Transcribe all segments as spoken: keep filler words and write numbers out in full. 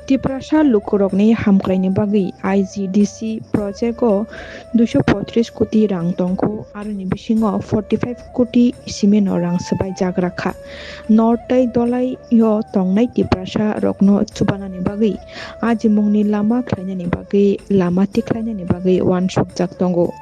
Tiprasa lukurokni hamkraini bagwi I G D C project o duiso poitris koti rang tongkho, aroni bisingo forty five koti simino rang swbaijak rakha. North tei Dolaio tongnai Tiprasa rokno chubanani bagwi, ajimungni lama khlainani bagwi, lama tikhlainani bagwi uansukjak tongo.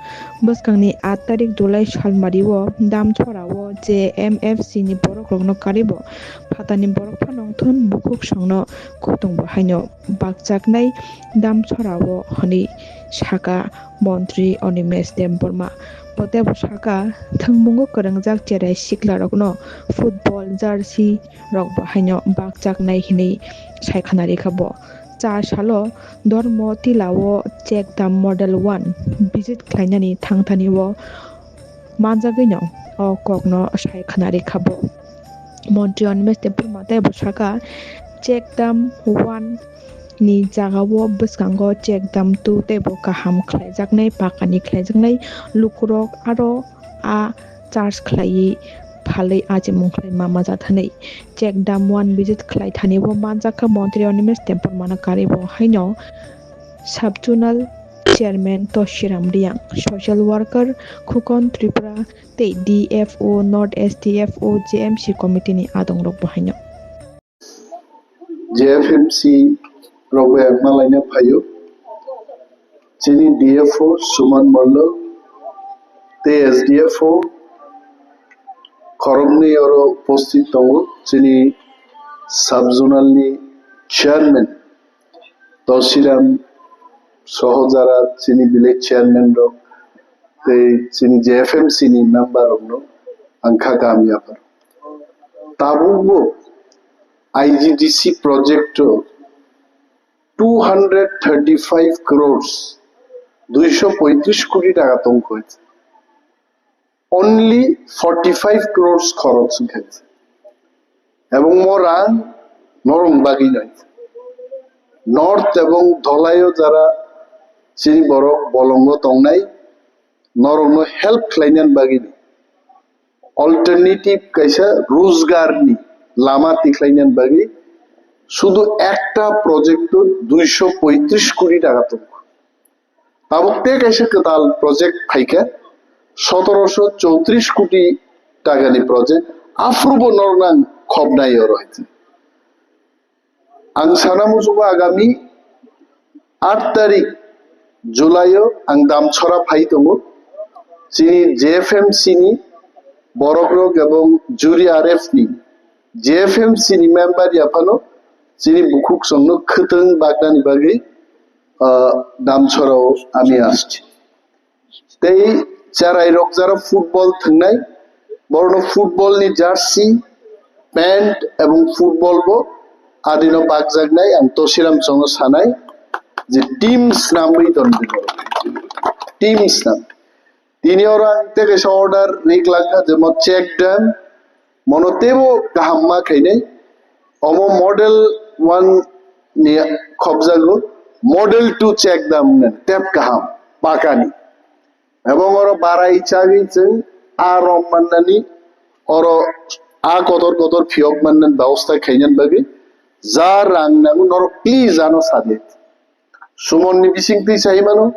Bwskangni aat tarik July salmario Damchorao J M F C ni borokrokno karibo phatani borok phano wngthun bukhuk songno khutungbo haino bakjaknai Damchorao hwnwi saka Montri Animesh Debbarma. Bo teibo saka, thwngmungo kwrwngjak cherai siklarokno football jersey rokbo haino bakjaknai hwnwi sai khna rikha bo. Char salo Dharma Tilao Check Dam Model one visit khlainani thangthanio manjagwino o kokno sai khna rikha bo. Montri Animesh Debbarma teibo saka, Check Dam one ni jagao bwskango Check Dam two teibo kaham khlaijaknai, pakani khlaijaknai lukurok aro a charge khlaiwi phalwi achimung khlai ma majak thani. Check Dam one visit khlai thani bo manjak kha Montri Animesh Debbarmano karibo haino Sub-zonal Chairman Toshiram Riang, social worker Khukon Tripura tei D F O, North S D F O, J M C committee ni adongrok bo haino. J F M C rok bai ang malaina phaio. Chini D F O Suman Mollo tei S D F O khoroknwi oro upasthit tongo. Chini sub-zonal ni chairman Tosiram soho jara chini village chairman rok tei chini J F M C ni member rokno ang kha kaham yaphar. Tabukbo I G D C project o two hundred thirty five crores, duiso poitris koti taka tongkha. Only forty five crores khoroch wngkha. Ebong mo rang norong bagwi noi. North ebong Dholaio jara chini borok bolongo tongnai, norokno help khlainani bagwi, alternative kaisa rojgarni lama tikhlainani bagwi sudu ekta project o duiso poitris koti taka tongo. Tabuk tei kaisa kwtal project phaikha, sotoroso chowtris koti takani project, aphuru bo norokno ang khobnai oro hai. Ang sana muchungo agami aat tarik July o ang Damchora phai tongo. Chini J F M C ni borok rok ebong Juri R F ni J F M C ni member yaphano chini bukhuk songno khwtwng baknani bagwi, ah, Damchora o ami aschi. Tei cherai rok jara football thwngnai, borokno football ni jersey, pant ebong football bo adino bakjaknai ang Tosiram chwngno sanai je team snamwi tongdi borok. Team snam. Tini oro ang tei kaisa order rik langkha je mo check dam, mono teibo kaham ma khainai. Omo model one ni khobjago, model two check dam hwnwi tep kaham pakani. Ebong oro barai chagwi chwng a rom mannani, oro a kotor kotor phiyok mannani bebosta khainani bagwi ja rang nango norok please ano sadi. Sumon ni bisingtwi sai mano,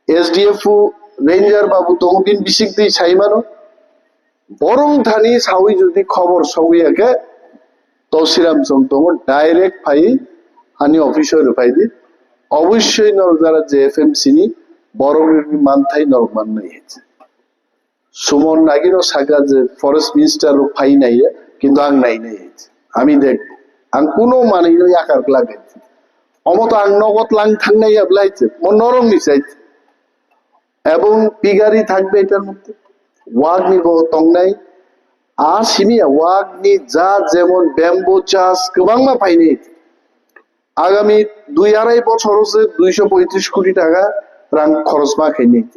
S D F O Ranger babu tongo bini bisingtwi sai mano. Borong thani sawi jodi khobor sogwi ya khe, Tosiram chwng tongo, direct phai ani office o rwphai di. Obossoi norok jara J F M C ni borok rokni manthai norok mannai. Sumon agino saka je forest minister rok phai naiya, kintu ang nainai. Ami dekh, ang kuno manwi no yakar glak. Omo to ang nogot lang thangnai ya belai je, mo norok ni sai. Ebong pigari thakbe etar moddhe. Wagni bo tongnai. A simi ya wagni ja jemon bamboo chas kwbangma phainai. Agami dui arai bochoro se duiso poitris koti taka rang khorosma khainai.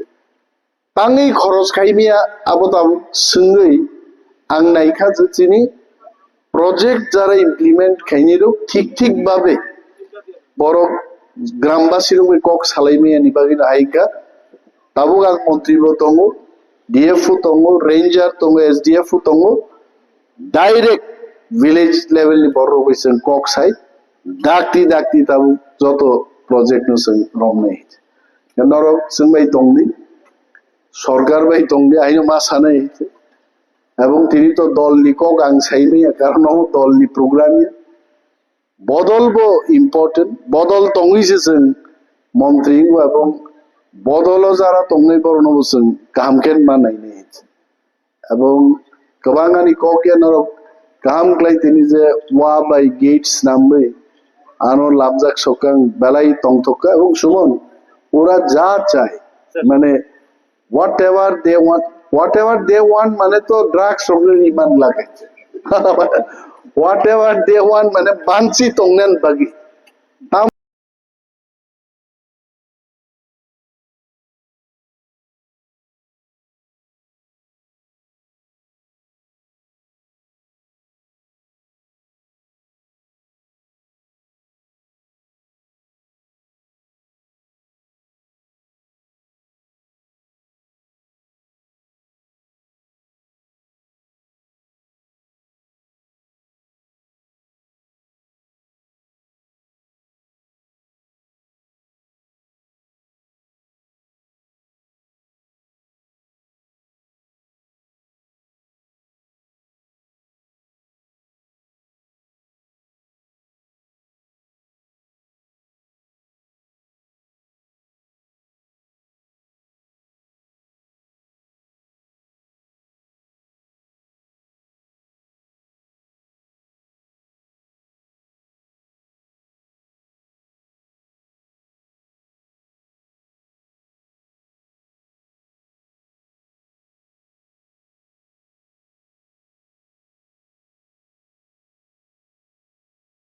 Tangwi khoroj khaimya abo tabuk swngwi ang naikha je chini project jara implement khainai rok thik thik babe borok grambasi rok bai kok salaimaya ni bagwi no hai kha. Tabuk ang montri bo tongo, D F O tongo, ranger tongo, S D F O tongo, direct village level ni borok rok bai chwng kok sai. Dakti dakti tabuk joto project no chwng romnai. Norok chwng bai tongdi, sorkar bai tongdi, aino ma sanai. Ebong tini to dol ni kok ang sai maya, karon omo dol ni program ya. Bodol bo important, bodol tongwi se chwng montri wngbo, ebong bodol o jara tongnai borok no bo chwng kaham khe ma nainai. Ebong kwbang ani kok ya norok kaham khlai tini je wa bai gate snamwi ano labjak sokang belai tongthokka ebong sumon pura ja chai mane whatever they want, whatever they want mane to drugs rok ni man lage. Whatever they want mane banchi tongnan bagi.